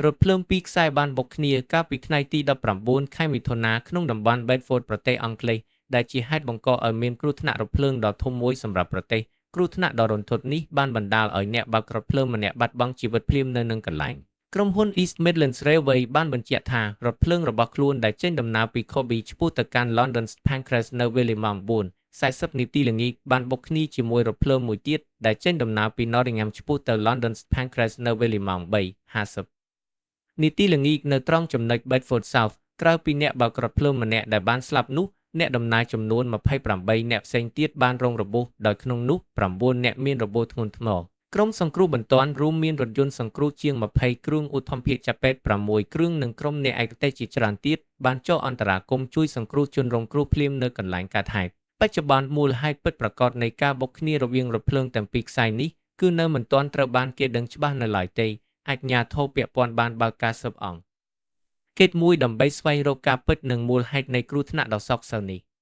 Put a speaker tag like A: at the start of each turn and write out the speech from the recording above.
A: រថភ្លើងពីរខ្សែបានបុកគ្នាកាលពីថ្ងៃទី19ខែមិថុនាក្នុងតំបន់ Bedford ប្រទេសអង់គ្លេសដែលជាហេតុបង្កឲ្យមានគ្រោះថ្នាក់រថភ្លើងដ៏ធំមួយសម្រាប់ប្រទេសគ្រោះថ្នាក់ដ៏រន្ធត់នេះបានបណ្ដាលឲ្យអ្នកបើករថភ្លើងម្នាក់បាត់បង់ជីវិតភ្លាមនៅនឹងកន្លែងក្រុមហ៊ុន East Midlands Railway បានបញ្ជាក់ថារថភ្លើងរបស់ខ្លួនដែលចេញដំណើរពី Corby ឆ្ពោះទៅកាន់ London Pancras នៅវេលាម៉ោង4:40នាទីល្ងាចបានបុកគ្នាជាមួយរថភ្លើងមួយទៀតដែលចេញដំណើរពី Nottingham ឆ្ពោះទៅ London Pancras នៅវេលាម៉ោង3:50នាទីល្ងាចនៅត្រង់ចំណុច Bedford South ក្រៅពីអ្នកបើករថភ្លើងម្នាក់ដែលបានស្លាប់នោះអ្នកដំណើរចំនួន28អ្នកផ្សេងទៀតបានរងរបួសដោយក្នុងនោះ9អ្នកមានរបួសធ្ងន់ធ្ងរក្រុមសង្គ្រោះបន្ទាន់រួមមានរថយន្តសង្គ្រោះជាង20គ្រឿងឧទ្ធម្ភាគចពេត6គ្រឿងនិងក្រុមអ្នកឯកទេសជាច្រើនទៀតបានចុះអន្តរាគមន៍ជួយសង្គ្រោះជនរងគ្រោះភ្លាមនៅកន្លែងកើតហេតុបច្ចុប្បន្នមូលហេតុពិតប្រាកដនៃការបុកគ្នារវាងរថភ្លើងទាំងពីរខ្សែនេះគឺនៅមិនទាន់ត្រូវបានគេដឹងច្បាស់នៅឡើយទេអាជ្ញាធរពាក់ព័ន្ធបានបើកការស៊ើបអង្កេតមួយដើម្បីស្វែងរកការពិតនិងមូលហេតុនៃគ្រោះថ្នាក់ដ៏សោកសៅនេះ។